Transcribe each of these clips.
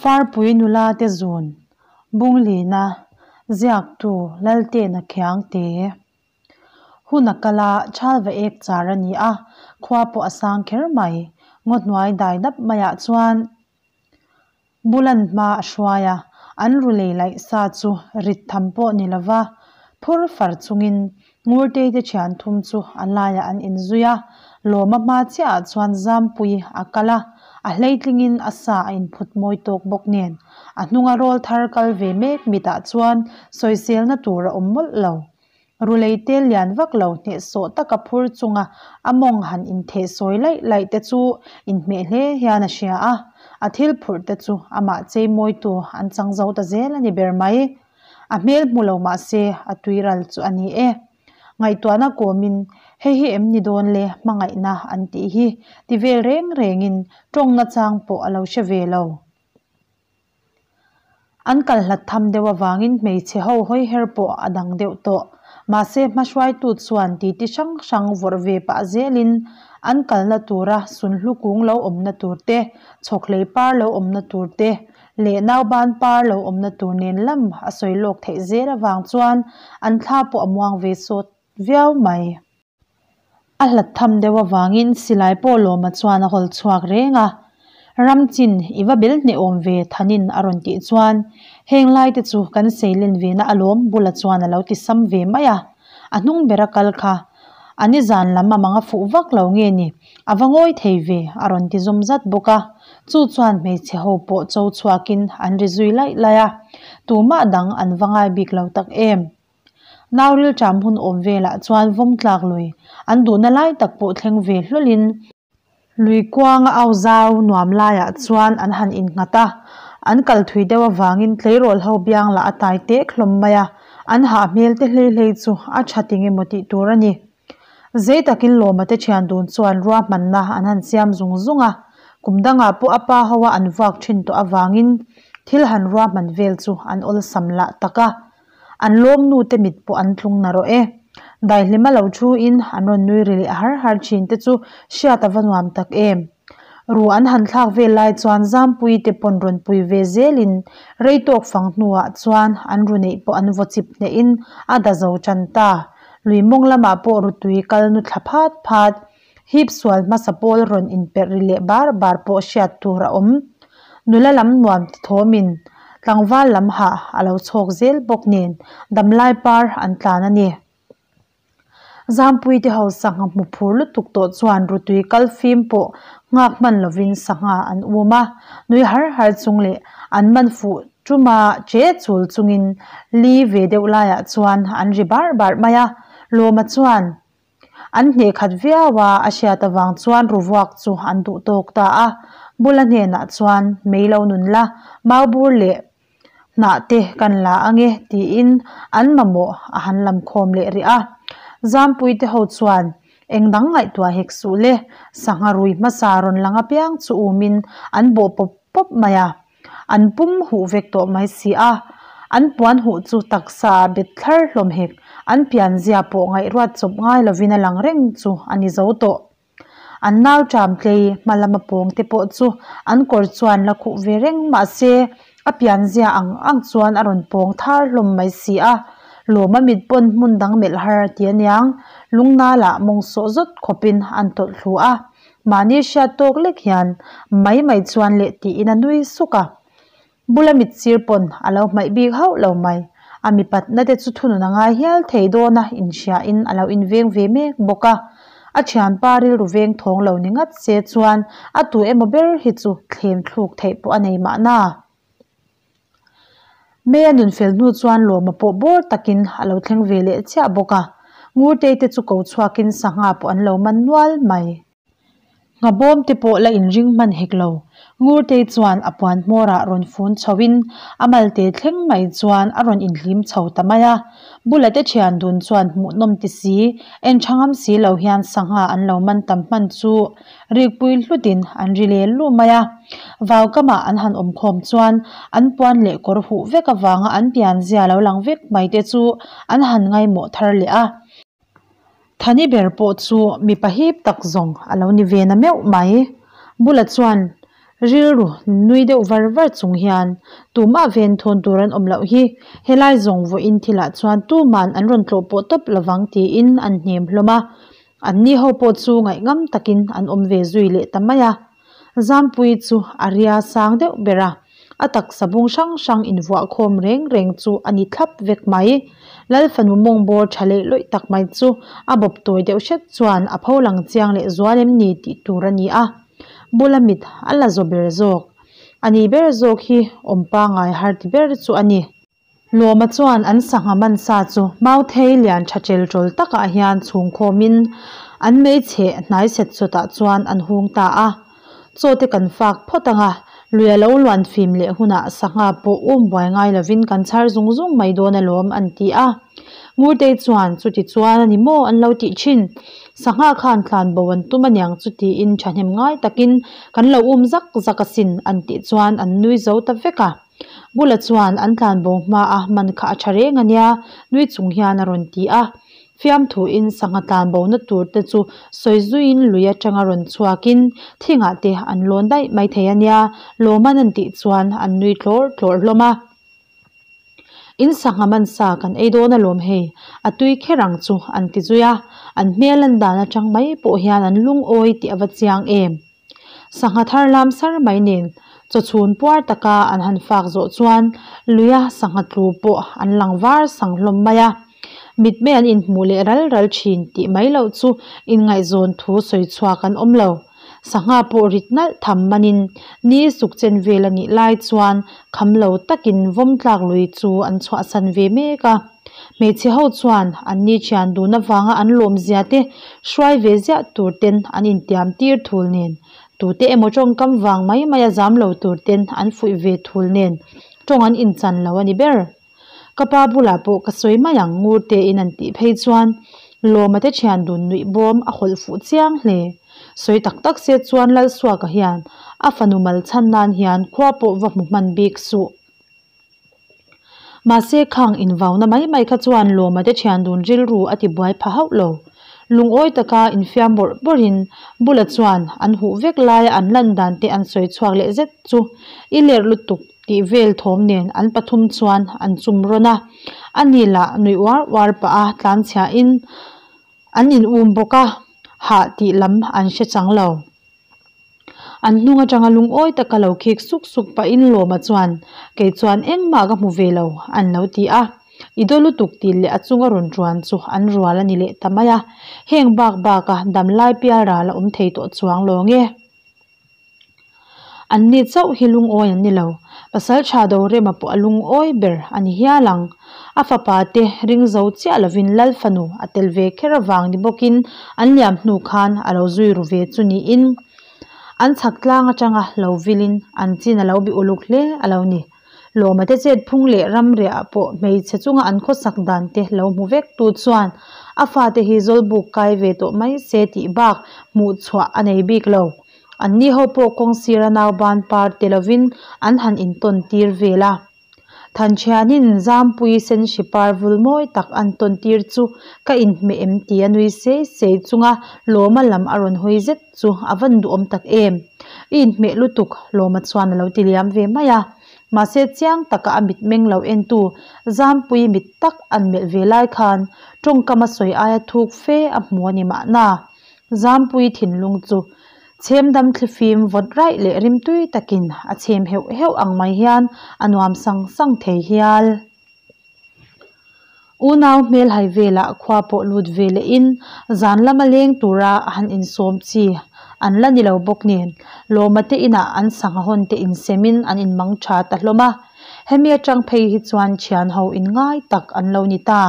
Farpui nula te zun Bunglina ziaktu Laltena Khiangte. Hun a kal a, Chalva ek char a ni a, khua pawh a sang kher mai. Ngaw hnuai dai dap maiah chuan Bulan hma a hruai a, an ru lei laih sa chu rit tham pawh ni lova phur far chungin Ngurtei te thian thum chu a laiah an inzui a, Lawma hma chiahah chuan Zampui a kal a, a hleitlingin a sa a inphut mawi tawk bawk nen a hnunga rawl thar kal ve mek mitah chuan sawiselna tur a awm mawlh lo. Rulei tel lian vak lo hnehsawh taka phur chunga a mawng han intheh sawi laih laih te chu inhmeh hle hian a hria a, a thil phurh te chu amah chei mawitu an chang zo ta zel a ni ber mai. A hmel hmu lo mah se a tuiral chu a ni e. Ngaihtuahna kawmin hei hi em ni dawn le hmangaihna an tih hi ti vel reng rengin tawngna chang pawh a lo hre ve lo. An kal hlat tham deuh avangin hmeichhe ho hawi her pawh a dang deuh tawh. Mahse hmahruaitu chuan titi hrang hrang vawrh ve pah zelin an kalna tura sunhlu kung lo awmna tur te, chhawkhlei par lo awmna tur te leh nauban par lo awmna tur nen lam a sawi lawk theih zel avang chuan an thla pawh a muang ve sawt viau mai. A hlat tham deuh avangin silai pawh Lawma chuan a hawl chhuak reng a, Ramchin, i va bel hneh awm ve Thanin a rawn tih chuan, Heng lai te chu kan seilen ve na alawm Bula chuan a lo ti sam ve mai a, a hnung bera kal kha a nizan lam a mang a fuh vak lo nge ni, a va ngawi thei ve a rawn ti zawm zat bawk a, chu chuan hmeichhe ho pawh cho chhuakin an ri zui laih laih a, tumah dang an va ngai bik lo tak em. Nauril ṭam hun awm velah chuan vawm tlak lui an duhna lai tak pawh thleng ve hlawlhin lui kuanga au zau nuam laiah chuan an han innghat a, an kal thui deuh avangin tleirawl ho biang lah a tai tek hlawm mai a, an hah hmel te hlei hlei chu a ṭha ting emaw tih tur a ni. Zei takin Lawma te ṭhian dun chuan ruahmanna an han siam zung zung a, kum dangah pawh a pa hoa an vuak ṭhin tawh avangin thil han ruahman vel chu an awlsam lah tak a. An lawm nu te mit pawh an tlung na rawh e. Daihlima lo thu in an rawn nui ri leh har har thin te chu hriat a va nuam tak em. Ru an han thlak vel lai chuan Zampui te pawn rawn pui ve zel in rei tawk fang hnuah chuan an ru neih pawh an vaw chip hneh in a da zo tan ta. Lui mawng lamah pawh rutui kal nu thla phat phat hip sual hmasa pawl rawn inperh ri leh bar bar pawh hriat tur a awm. Nula lam nuam ti thawmin tlangval lam hah a lo chhawk zel bawk nen damlai par an tlan a ni. Zampui te ho sangha hmu phur lutuk tawh chuan rutui kal fim pawh nghak hman lovin sangha an um a, nui har har chung leh an man fuh tuma che chul chungin li ve deuh laiah chuan an ri bar bar mai a, Lawma chuan An hneh khat viau a, a hriat avang chuan ruvuak chu an duh tawk ta a. Bula hnenah chuan, Mei lo nun la, maubur leh hnah te kan la ange, tiin an mamawh a han lam khawm leh rih a. Zampui te ho chuan, Eng dang ngaihtuah hek suh le, sangha rui hmasa rawn lang apiang chu umin an bawh pawp pawp mai a. An pum huh vek tawh mai si a, an puan huh chu taksa ah bet thlar hlawm hek, an pian zia pawh ngaihruat chawp ngai lovin a lang reng chu a ni zo tawh. An nau ṭam tlei hma lama pawng te pawh chu an kawr chuan la khuh ve reng mah se a pian zia ang ang chuan a rawn pawng thar hlawm mai si a, lawma mit pawn hmun dang melh har a ti aniang, lungnal ah mawng sawh zawt khawpin an tawlh thlu a. Mahni hriat tawk lek hian mai mai chuan leh tiin a nui suk a. Bula mit sir pawn a lo hmaih bik hauh lo mai. A mipatna te chu thunun a ngai hial thei dawn a inhriain a lo inveng ve mek bawk a. A thianpa rilru veng thawng lo ni ngat se chuan a tu emaw ber hi chu thlem thluk theih pawh a nei mahna. May a nun fel hnu chuan Lawma pawh bawr takin a lo thleng ve leh chiah bawk a, Ngurtei te chu ko chhuakin sangha pawh an lo man nual mai. Nghabawm te pawh la inring hman hek lo, Ngurtei chuan a puan hmawrah rawn fun chhoin a malte thleng mai chuan a rawn inhlim chho ta mai a. Bula te thian dun chuan hmuhnawm ti si, en tha ngam si lo hian sangha an lo man tam hman chu Rikpui hlutin an ri lel lu mai a, vau kamah an han awm khawm chuan an puan leh kawr huh vek avanga an pian zia lo lang vek mai te chu an han ngaimawh thar leh a. Thani ber pawh chu mipa hip tak zawng a lo ni ve na meuh mai. Bula chuan Rilru nui deuh var var chung hian tumah ven thawn tur an awm loh hi, helai zawng vawiin thilah chuan tuman an rawn tlawh pawh tawp lovang tiin an hnem hlawm a. Anni ho pawh chu ngaihngam takin an awm ve zui leh ta mai a. Zampuii chu a ria sang deuh ber a, a taksa bung hrang hrang invuah khawm reng reng chu a ni thlap vek mai. Lal fanu mawng bawr tha leh lawih tak mai chu a bawp tawi deuh hret chuan a pho lang chiang leh zual em ni tih tur a ni a, bula mit a la zaw ber zawk. A ni ber zawk hi awm pangai har ti ber chu a ni. Lawma chuan an sangha man sa chu mauthei lian tha ṭel ṭawl takah hian chhung khawmin an meichhe hnai set sawtah chuan an hung ta a. Chaw te kan fak phawt ang a, lui a lo luan fim leh hunah sangha pawh um buai ngai lovin kan chhar zung zung mai dawn alawm an ti a. Ngurtei chuan chuti chuan a ni maw an lo tih thin. Sangha khan tlan bo an tum aniang chu tiin thahnem ngai takin kan lo um zak zak asin an tih chuan an nui zo ta vek a. Bula chuan an tlanbo hma a man kha a tha reng ania nui chung hian a rawn ti a. Fiamthuin sangha tlanbo na tur te chu sawi zuiin lui atanga rawn chhuakin thingah te an lawn daih mai thei ania lawman an tih chuan an nui tlawr tlawr hlawm a. In sangha man sa kan ei dawn alawm hei, a tui kher ang chu an ti zui a, an hmel an dan atang mai pawh hian an lungawi tih a va chiang em. Sangha thar lam sar mai nen chawchhun puar taka an han fak zawh chuan luia sangha tlu pawh an lang var sang hlawm mai a. Mitmei an inhmuh leh ral ral thin tih mai loh chu inngaihzawn thu sawi chhuak an awm lo. Sangha pawh rit nalh tham manin ni suk chen vel a nih lai chuan kham lo takin vawm tlak lui chu an chhuahsan ve mek a. Hmeichhe ho chuan anni thian dun avanga an lawmzia te hruai ve ziah tur ten an intiam tir thul nen, tute emaw tawngkam vang mai mai a zam lo tur ten an fuih ve thul nen tawng an inchan lo a ni ber. Ka pa bulah pawh ka sawi mai ang ngur tein an tih phei chuan Lawma te thian dun nuih bawm a hawlh fuh chiang hle. Sawi tak tak se chuan Lalsuaka hian a fanu mal chhan nan hian khua pawh va hmu hman bik suh. Mahse khang invauna mai mai kha chuan Lawma te thian dun rilru a ti buai pha hauh lo. Lungawi taka infiam bawrh bawrhin Bula chuan an huh vek laia an lan dan te an sawi chhuak leh zet chu i lerh lutuk tih vel thawm nen an pathum chuan an chum rawn a. Ani lah nuih uar uar pah a tlanchhiahin an in um bawk a, hah tih lam an hre chang lo. An hnung atanga lungawi taka lo khik suk suk pahin Lawma chuan, Kei chuan engmah ka hmu ve lo, an lo ti a. I daw lutuk tih leh a chunga rawn ṭuan chu an rual a ni leh ta mai a. Heng bak baka damlai pialral a awm thei tawh chuang lawng e. Anni chauh hi lungawi an ni lo. Pasal tha Dorema pawh a lungawi ber a ni hial ang. A fapa te ring zo chiah lovin Lal fanu a tel ve kher avang ni bawkin an liam hnu khan a lo zui ru ve chu niin an chhak tlang atanga lo vilin an chin a lo bi uluk hle a lo ni. Lawma te chet phung leh ramriah pawh hmeichhe chunga an khawsak dan te lo hmu vek tu chuan a fate hi zawlbuk kai ve tawh mai se tih bak hmuh chhuah a nei bik lo. Anni ho pawh kawng sira nauban par te lovin an han intawn tir vel a. Thanchhianin Zampui senhri par vul mawi tak an tawn tir chu ka inhmeh em ti a nui sei sei chunga Lawma lam a rawn hawi zet chu a van duhawm tak em. I inhmeh lutuk Lawma chuan a lo ti liam ve mai a. Mahse chiang taka a mitmeng lo entu Zampui mit tak an melh ve lai khan tawngkam a sawi aia thuk fe a hmu a ni mahna. Zampui thinlung chu chhemdam thlifim vawt raih leh rimtui takin a chhem heuh heuh ang mai hian a nuam sang sang thei hial. Unau hmelhai velah khua pawh lut ve lehin zan lama leng tura a han insawm chi an la ni lo bawk nen Lawma te inah an sangha hawn te insemin an inmang tha ta hlawm a. Hemi atang phei hi chuan thianho inngai tak an lo ni ta.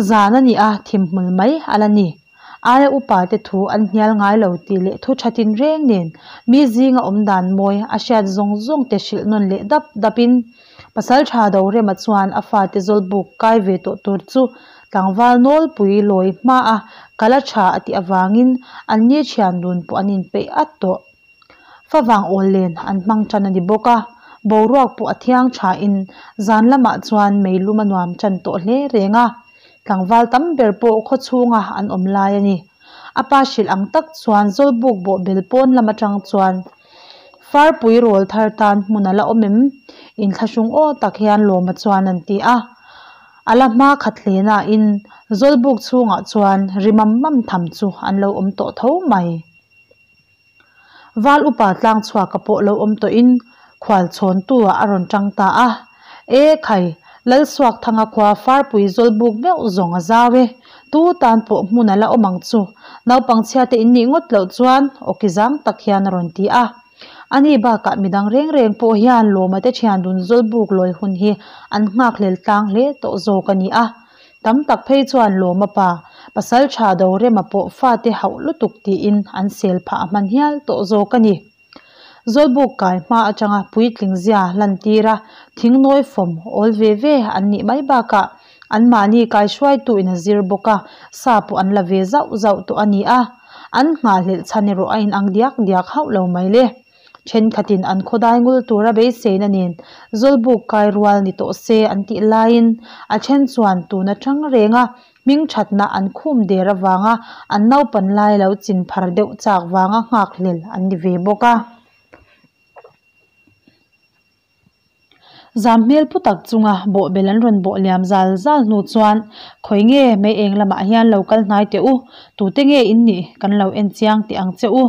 Zan a ni a, thimhmul mai a la ni. Aia upa te thu an hnial ngai lo tih leh thu tha tinreng nen mi zinga awm dan mawi a hriat zawng zawng te hrilh nawn leh dap dap in pasal tha Dorema chuan a fate zawlbuk kai ve tawh tur chu tlangval nawlpui lawi hma a kal a tha a tih avangin anni thian dun pawh an inpeih at tawh. Favang awl len an hmang tan a ni bawk a, boruak pawh a thiang thain zan lamah chuan meilum a nuam tan tawh hle reng a, tlangval tam ber pawh khaw chhunga an awm lai a ni. A pa hrilh ang tak chuan Zawlbuk bawhbel pawn lam atang chuan. Farpui rawlthar tan hmun a la awm em? Inthlahrung aw tak hian Lawma chuan an ti a. A la hma khat hle nain Zawlbuk chhungah chuan ri mam mam tham chu an lo awm tawh tho mai. Val upa tlang chhuaka pawh lo awm tawhin khual chhawntu ah a rawn tang ta a. E khai, Lalsuakthanga khua Farpui Zawlbuk meuh zawng a zau e. Tu tan pawh hmun a la awm ang chu. Naupang chhiate in nih ngawt loh chuan awki zang tak hian a rawn ti a. Ani bakah midang reng reng pawh hian Lawma te thian dun Zawlbuk lawi hun hi an nghakhlel tlang hle tawh zawk a ni a. Tam tak phei chuan Lawma pa, pasal tha Dorema pawh fate hauh lutuk tiin an sel phah a hman hial tawh zawk a ni. Zawlbuk kai hma atanga puitling zia lantir a, thingnawi fawm awl ve ve an nih mai bakah anmahni kaihruaitu in a zir bawk a, sa pawh an la ve zauh zauh tawh a ni a, an nghahhlelh chhan erawh a inang diak diak hauh lo mai le. Thenkhatin an khawdai ngul tura beiseina nen Zawlbuk kai rual ni tawh se an tih laiin a then chuan tun atang renga hmingthatna an khum der avanga an naupan lai lo chin phar deuh chak vanga nghakhlel an ni ve bawk a. Zam hmel pu tak chunga bawhbel an rawn bawh liam zal zal hnu chuan, Khawi nge mei eng lamah hian lo kal hnai teh u, tute nge in nih kan lo en chiang teh ang che u,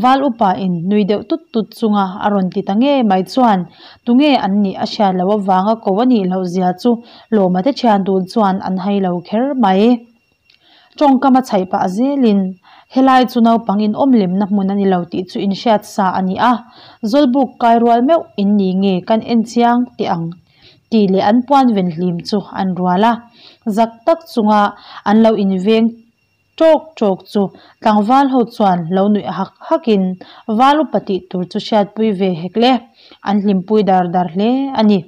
Val upa in nui deuh tut tut chunga a rawn ti ta nge mai chuan tunge an nih a hriat loh avanga ko a nih loh zia chu Lawma te thian dun chuan an hai lo kher mai. Tawngkam a chhaih pah zelin, Helai chu naupang in awm lemna hmun a ni lo tih chu in hriat sa a ni a, Zawlbuk kai rual meuh in ni nge kan en chiang teh ang tih leh an puan ven hlim chu an rual a, zak tak chunga an lo inveng tawk tawk chu tlangval ho chuan lo nuih hak hakin val upa tih tur chu hriatpui ve hek le, an hlimpui dar dar hle a ni.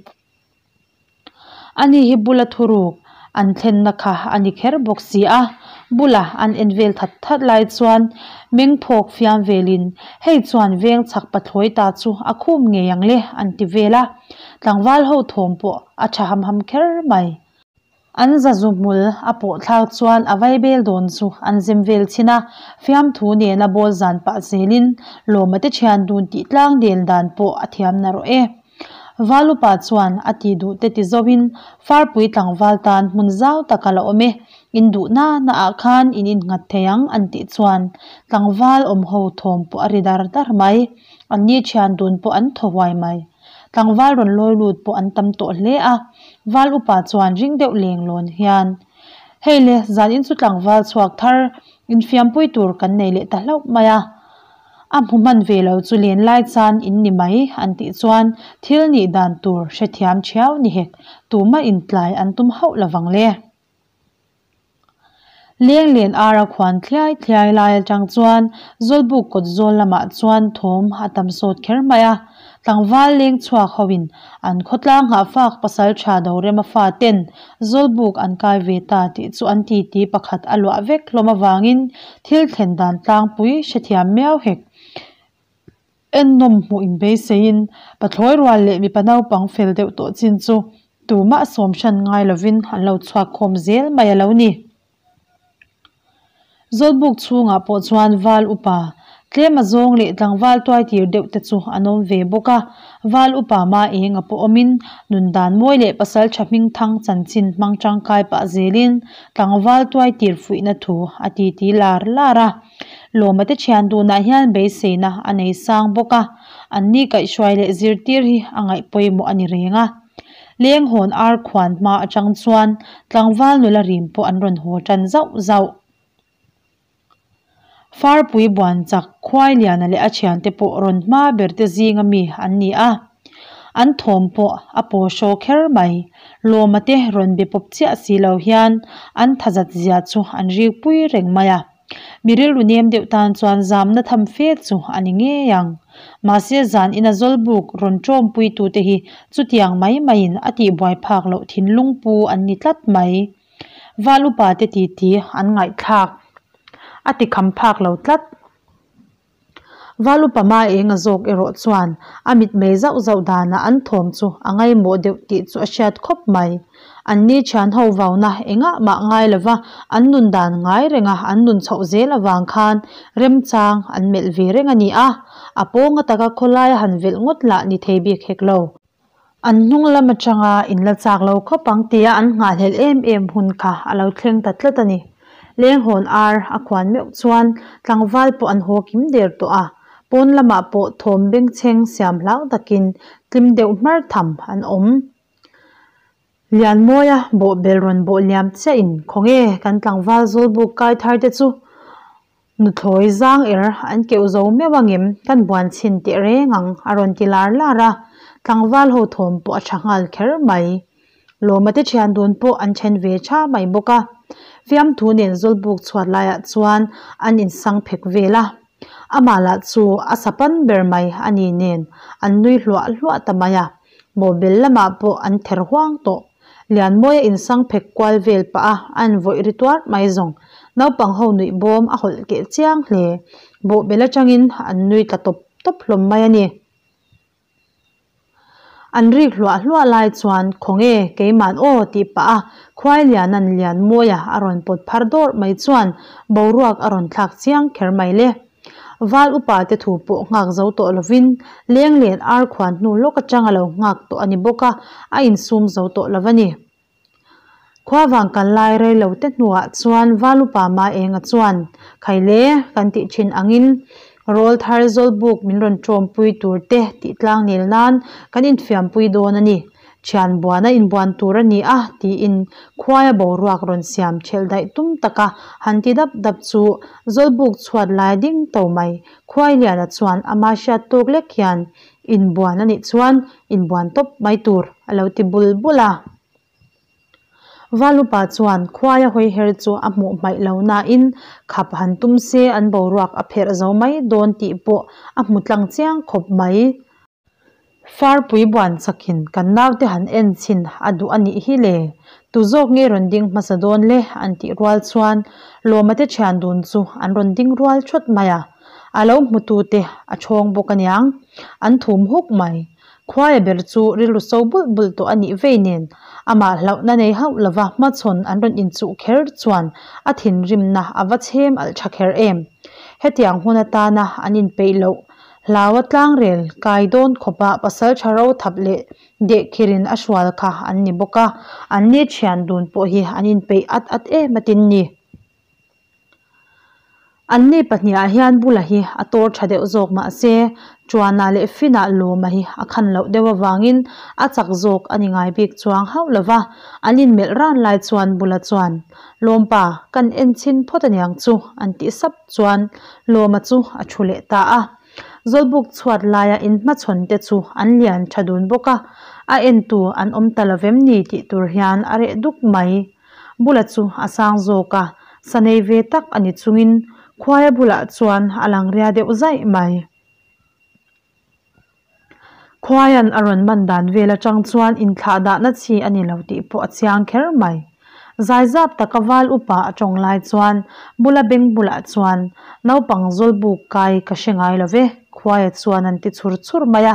Ani hi bula thuruk an thlenna kha a ni kher bawk si a, bula an en vel that that lai chuan meng phawk fiam velin hei chuan veng chhak pathlawi ta chu a khum ngei ang le an ti vel a, tlangval ho thawm pawh a tha ham ham kher mai. An zazu hmul a pawh thlak chuan a vaibel dawn chu an zem vel chhin a, fiamthu nena bawl zan pah zelin Lawma te thian dun tih tlang del dan pawh a thiam narawh e. Valupa chuan a ti duh te ti zoin Farpui tlangval tan hmun zau tak a la awm e, in duh na na ah khan in innghat thei ang an tih chuan tlangval awm ho thawm pawh a ri dar dar mai. An ni thian dun pawh an thaw huai mai. Tlangval rawn lawi lut pawh an tam tawh hle a, Val upa chuan ring deuh leng lawn hian, Hei le, zan in chu tlangval chhuak thar infiampui tur kan nei leh ta hlauh mai a. A hmu hman ve lo chu len lai chan in ni mai an tih chuan thil nih dan tur hrethiam thiau ni hek tumah intlai an tum hauh lovang le. Leng len ara khuan thliai thliai lai atang chuan Zawlbuk kawt zawl lamah chuan thawm a tam sawt kher mai a. Tlangval leng chhuak hoin an khawtlang nghahfak pasal tha Dorema fa ten Zawlbuk an kai ve ta tih chu an titi pakhat a luah vek hlawm avangin thil thlen dan tlangpui hrethiam miau hek. Ennawm hmuh inbeiseiin pathlawi rual leh mipa naupang fel deuh tawh chin chu tumah sawm hran ngai lovin an lo chhuak khawm zel mai a lo ni. Zawlbuk chhungah pawh chuan val upa tlem a zawng leh tlangval tuai tir deuh te chu an awm ve bawk a, val upa ma eng a pawh awmin nun dan mawi leh pasal tha hming thang chanchin hmang tangkai pah zelin tlangval tuai tir fuihna thu a titi lar lar a. Lawma te thian dunah hian beiseina a nei sang bawk a, anni kaihhruai leh zirtir hi a ngaih pawimawh a ni reng a. Leng hawn ar khuan hma atang chuan tlangval nula rim pawh an rawn haw tan zauh zauh. Farpui buan chak Khuailiana leh a thiante pawh rawn hma ber te zinga mi an ni a, an thawm pawh a paw hraw kher mai. Lawma te rawn be pawp chiah si lo hian an thazat zia chu an rikpui reng mai a. Mi rilru nem deuh tan chuan zamna tham fe chu a ni ngei ang. Mahse zan ina Zawlbuk rawn tawmpui tute hi chutiang mai maiin a tihbuai phak loh thinlung pu an ni tlat mai. Val upa te titi an ngaihthlak a ti kham phak lo tlat. Valupa Maenga zawk erawh chuan a mitmei zauh zauh danah an thawm chu a ngaimawh deuh tih chu a hriat khawp mai. An ni thian ho vauna engah mah ngai lova an nun dan ngai renga an nun chhoh zel avang khan remchang an melh ve reng a ni a, a pawnga taka khawlaia han velh ngawt lah ni thei bik hek lo. An hnung lam atanga in la chak lo khawp ang tia an nghahhlelh em em hun kha a lo thleng ta tlat a ni. Lenghawn ar a khuan meuh chuan tlangval pawh an haw kim der tawh a, pawn lamah pawh thawm bengchheng siam hlau takin tlim deuh hmar tham an awm. Lianmawia bawhbel rawn bawh liam chiah in khawnge kan tlangval zawlbuk kai thar te chu nuthlawi zang er an keuh zo meuh angem kan buan chhin teh reng ang a rawn ti lar lar a, tlangval ho thawm pawh a tha nghal kher mai. Lawma te thian dun pawh an then ve tha mai bawk a, fiamthu nen zawlbuk chhuat laiah chuan an insang phek vel a, amah lah chu a sapan ber mai a ni nen an nui hluah hluah ta mai a. Bawhbel lamah pawh an ther huang tawh. Lianmawia insang phek kual vel pah a, a invawih ri tuar mai zawng. Naupang ho nuih bawm a hawlh keh chiang hle. Bawhbel atangin an nui tla tawp tawp hlawm mai a ni. An rik hluah hluah lai chuan Khawnge keiman aw tih pah a Khuailiana'n Lianmawia a rawn pawt phar dawrh mai chuan boruak a rawn thlak chiang kher mai le. Val upa te thu pawh nghak zo tawh lovin lenglen ar khuan hnu lawk atang a lo nghak tawh a ni bawk a, a insum zo tawh lo a ni. Khua vang kal lai rei lo te hnuah chuan val upa Maenga chuan, Khaile, kan tih thin angin rawl thar zawlbuk min rawn tawmpui tur te tih tlang nel nan kan infiampui dawn a ni. Thian buan a inbuan tur a ni a, tiin khuaia boruak rawn siam thelh daih tum taka han ti dap dap chu Zawlbuk chhuat lai ding to mai. Khuailiana chuan ama hriat tawk lek hian inbuan a nih chuan inbuan tawp mai tur a lo ti bul bul a. Valupa chuan khuaia hawi her chu a hmuh hmaih lo nain khap han tum se an boruak a pherh zo mai dawn tih pawh a hmu tlang chiang khawp mai. Farpui buan chakin kan naute han en chhin a duh a nih hi le, tu zawk nge rawn ding hmasa dawn le an tih rual chuan Lawma te thian dun chu an rawn ding rual thawt mai a, a lo hmutu te a thawng bawk aniang, an thum huk mai. Khuaia ber chu rilru so bulh bulh tawh a nih vei nen amah hlauhna nei hauh lova hmachhawn an rawn inchuh kher chuan a thinrimna a va chhem alh tha kher em. Hetiang hun atana an inpeih loh Hlaua tlangrel kai dawn khawpa pasal tha ro thap leh dehkhirin a hrual kha an ni bawk a, an ni thian dun pawh hi an inpeih at at em atin ni. An ni pahniha hian bula hi a tawr tha deuh zawk mah se, Chuana leh Fina lawma hi a khan loh deuh avangin a chak zawk a ni ngai bik chuang hauh lo va, an inmelh ran lai chuan bula chuan, Lawmpa, kan en chhin phawt aniang chu an tih sap. Chuan Lawma chu a thu leh ta a. Zawlbuk chhuat laia inhmachhawn te chu an lian tha dun bawk a, a entu an awm ta lovem ni tih tur hian a reh duk mai. Bula chu a sang zawk a, sa nei ve tak a ni chungin khuaia bulah chuan a lang ria deuh zaih mai. Khuaian a rawn man dan vel atang chuan inthlah dahna chi a ni lo tih pawh a chiang kher mai. Zaizap taka val upa a tawng lai chuan bula beng bulah chuan naupang zawlbuk kai ka hre ngai lo ve, Khuaia chuan an ti chhur chhur mai a.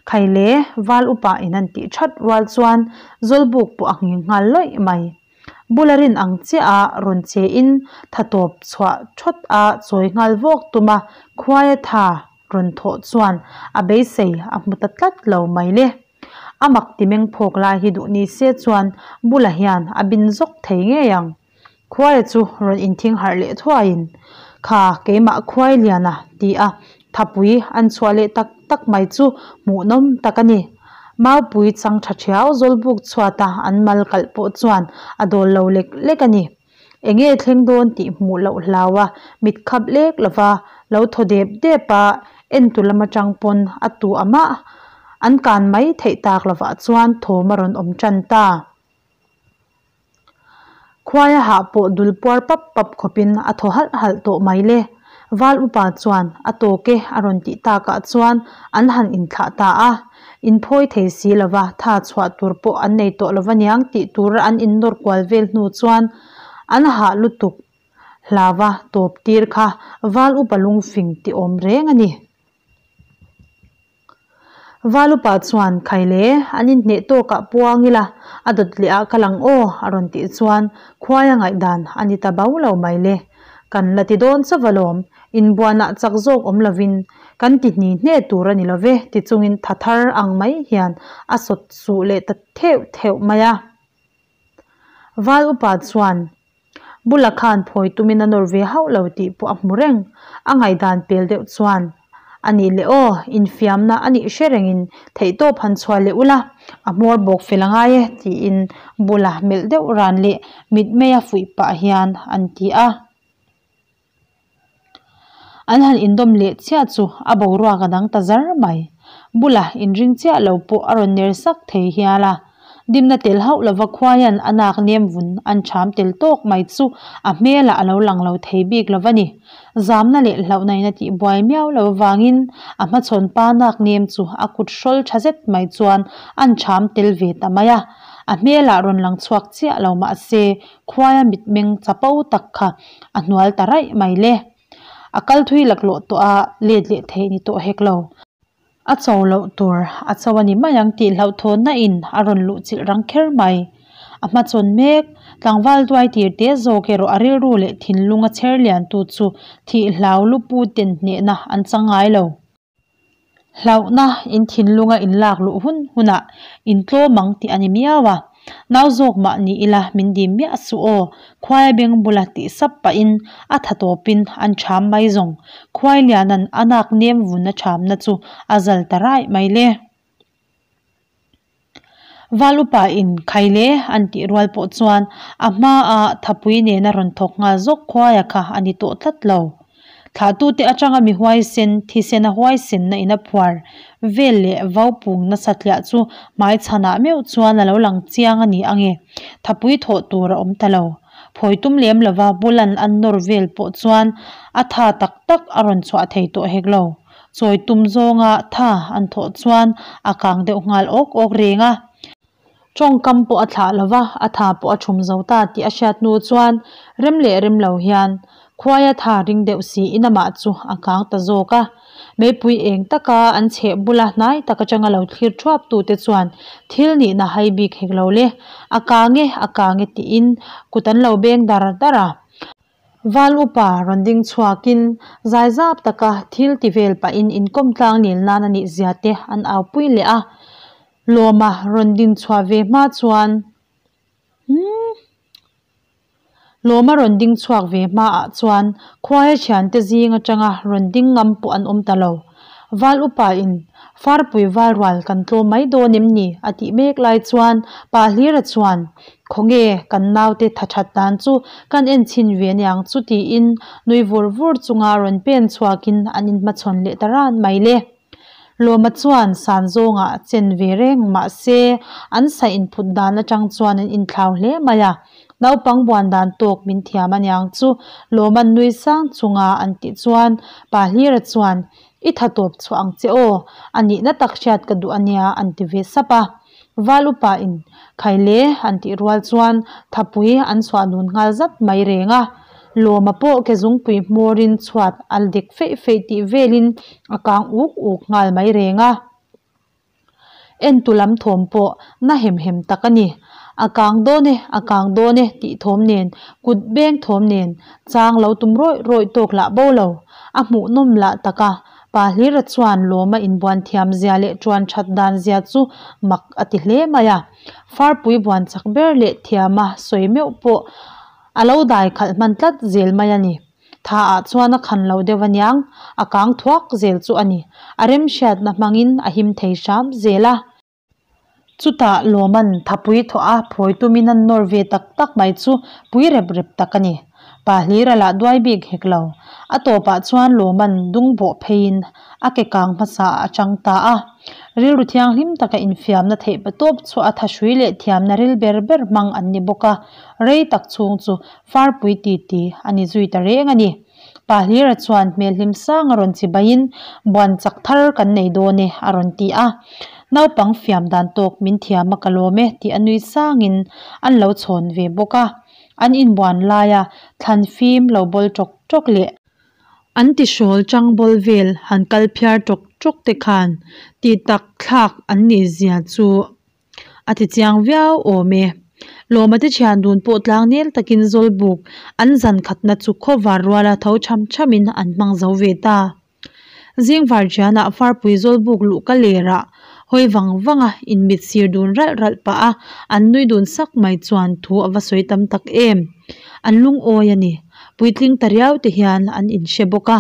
Khaile val upa in an tih that rual chuan zawlbuk pawh a nghing nghal lawih mai. Bula rin ang chiah a rawn che in tha tawp chhuah thawt a chawi nghal vawk tum a, Khuaia tha rawn thawh chuan a beisei a hmu ta tlat lo mai le. A mak ti meng phawk lai hi duh ni se chuan Bula hian a bin zawk thei ngei ang. Khuaia chu rawn inthing harh leh thuaiin, Kha keimah khuai liana ti a thapui an chhuah leh tak tak mai chu hmuhnawm tak a ni. Maupui chang tha thiau zawlbuk chhuata an mal kalh pawh chuan a dawl lo lek lek a ni. Enge thleng dawn tih hmuh loh hlau a, mit khap lek lova lo thaw dep dep a, entu lam atang pawn a tu amah an kan mai theih tak lovah chuan thawm a rawn awm tan ta. Khuaia hah pawh dul puar pap pap khawpin a thaw halh halh tawh mai le. Val upa chuan a tawk e a rawn tih takah chuan an han inthlah ta a. Inphawi thei si lova tha chhuah tur pawh an nei tawh lova niang tih tura an innawr kual vel hnu chuan an hah lutuk hlava tawp tir kha val upa lungfing ti awm reng a ni. Valupa chuan, Khai le, an inhneh tawkah puang ila, a dawt leh ah kal ang aw, a rawn tih chuan khuaia ngaihdan a ni ta bau lo mai le. Kan la ti dawn chauh alawm, inbuanah chak zawk awm lovin kan ti hni hne tur a ni lo ve, ti chungin tha thar ang mai hian a sawt suh leh ta theuh theuh mai a. Val upa chuan Bula khan phawi tumin a nawr ve hauh lo tih pawh a hmu reng. A ngaihdan pel deuh chuan, A nih leh aw, infiamna a nih hre rengin theihtawp han chhuah leh ula, a hmawr bawk fel a ngai e, tiin Bula melh deuh ran leh mitmeia fuih pah hian an ti a. An han indawm leh chiah chu a boruak a dang ta zar mai. Bula inring chiah lo pawh a rawn ner sak thei hial a. Dimna tel hauh lova khuaian a nak nem vun an ṭham tel tawk mai chu a hmelah a lo lang lo thei bik lo va ni. Zamna leh hlauhna in a tih buai miau lo avangin a hmachhawn pa nak nem chu a kut hrawl ṭha zet mai chuan an ṭham tel ve ta mai a. A hmelah rawn lang chhuak chiah lo mahse khuaia mitmeng chapo tak kha a hnual ta raih mai le. A kal thui laklawh tawh a, let leh theih ni tawh hek lo. A cho loh tur a cho a ni mai ang tih hlauhthawnna in a rawn luh chilh rang kher mai. A hmachawn mek, tlangval duai tir te zawk erawh a rilru leh thinlung a chher lian tu chu thih hlau lupu ten hnehna an chang ngai lo. Hlauhna in thinlunga in lak luh hun hunah in tlawm ang tih a ni miau a. Nau zawk mah ni ila min dim miah suh aw, khuaia beng bula tih sap pahin a tha tawpin an ṭham mai zawng. Khuai lianan a nak nem vun a ṭhamna chu a zal ta raih mai le. Val upa in khai le an tih rual pawh chuan a hma a thapui nena rawn thawk nghal zawk khuaia kha a ni tawh tlat lo. Thlahtute atanga mi huaisen, thisena huaisenna in a phuar vel leh vau pung nasa tliah chu hmai chhanah meuh chuan a lo lang chiang a ni ange. Thapui thawh tur a awm ta lo. Phawi tum lem lova bulan an nawr vel pawh chuan a tha tak tak a rawn chhuah thei tawh hek lo. Chawi tum zawnga tha an thawh chuan a kang deuh nghal awk awk reng a. Tawngkam pawh a thlah lo va, a tha pawh a thum zo ta tih a hriat hnu chuan rem leh rem lo hian khuaia tha ring deuh siin amah chu a kang ta zawk a. Meipui eng taka an chheh bula hnai tak atanga lo thlir thuap tute chuan thil nihna hai bik hek lo le, a kang e, a kang e tiin kut an lo beng dar dar a. Val upa rawn ding chhuakin zaizap taka thil ti vel pahin inkawm tlang nil nan a nih zia te an aupui leh a. Lawma rawn din chhuah ve hma chuan Umm. Lawma rawn ding chhuak ve hmaah chuan khuaia thiante zing atanga rawn ding ngam pawh an awm ta lo. Val upa in Farpui val rual kan tlawm mai dawn em ni? a tih mek lai chuan Pa Hlira chuan Khawnge kan naute tha that dan chu kan en chhin ve aniang chu tiin nui vur vur chunga rawn pen chhuakin an inhmachhawn leh ta ran mai le. Lawma chuan san zawngah a chen ve reng mahse an sa inphut dan atang chuan an inthlau hle mai a, naupang buan dan tawk min thiam aniang chu Lawma'n nui sang chunga an tih chuan Pa Hlira chuan I tha tawp chhuah ang che aw, a nihna tak hriat ka duh ania an ti ve sap a. Val upa in khai le an tih rual chuan thapui an chhuah dun nghal zat mai reng a. Lawma pawh ke zungpui hmawrin chhuat a dek feih feih tih velin a kang uk uk nghal mai reng a. Entu lam thawm pawh na hem hem tak a ni. A kang dawn e, a kang dawn e tih thawm nen, kut beng thawm nen chang lo tum rawih rawih tawk lah bo lo. A hmuhnawm lah tak a, Pa Hlira chuan Lawma inbuan thiam zia leh ṭuan ṭhat dan zia chu mak a ti hle mai a. Farpui buan chak ber leh thiama sawi meuh pawh a lo dai khalh hman tlat zel mai a ni. Tha ah chuan a khan lo deuh aniang, a kang thuak zel chu a ni. A remhriatna hmangin a him thei hram zel a. Chutah Lawman thapui thawh a phawi tumin an nawr ve tak tak mai chu pui rep rep tak a ni. Pa hlir a lah duai bik hek lo. A tawpah chuan Lawman dung bawh pheiin a ke kang hmasa ah a chang ta a. Rilru thianghlim taka infiamna theih patawp chu a thahrui leh thiamna ril ber ber hmang an ni bawk a, rei tak chhung chu farpui titi a ni zui ta reng a ni. Pa Hlira chuan hmel hlim sang a rawn chi baiin, Buan chak thar kan nei dawn e, a rawn ti a. Naupang fiam dan tawk min thiam a ka lawm e tih a nui sangin an lo chhawn ve bawk a. An inbuan laia thlan fim lo bawl ṭawk ṭawk leh an tihrawl chang bawl vel han kal phiar ṭawk ṭawk te khan tih tak thlak an nih zia chu a ti chiang viau awm e. Lawma te thian dun pawh tlangnel takin Zawlbuk an zan khatna chu khawvar ruala tho cham chamin an hmang zo ve ta. Zing varṭianah Farpui Zawlbuk luh ka lerah hawi vang vanga inmit sir dun ralh ralh pah a an nui dun sak mai chuan thu a va sawi tam tak em. An lungawi a ni. Puitling ta riau te hian an inhre bawk a.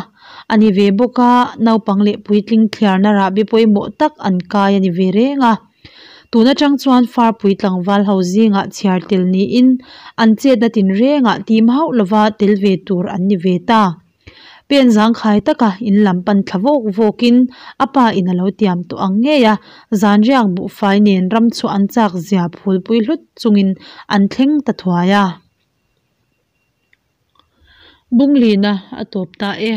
A ni ve bawk a, naupang leh puitling thliarna rahbi pawimawh tak an kai a ni ve reng a. Tun atang chuan Farpui tlangval ho zingah chhiar tel niin an chetna tinrengah tim hauh lova tel ve tur an ni ve ta. Pen zangkhai taka in lam pan thla vawk vawkin a pa in a lo tiam tawh ang ngei a, zanriak buhfai nen ram chhuah an chak zia phulpui hlut chungin an thleng ta thuai a. Bunglina a tawp ta e.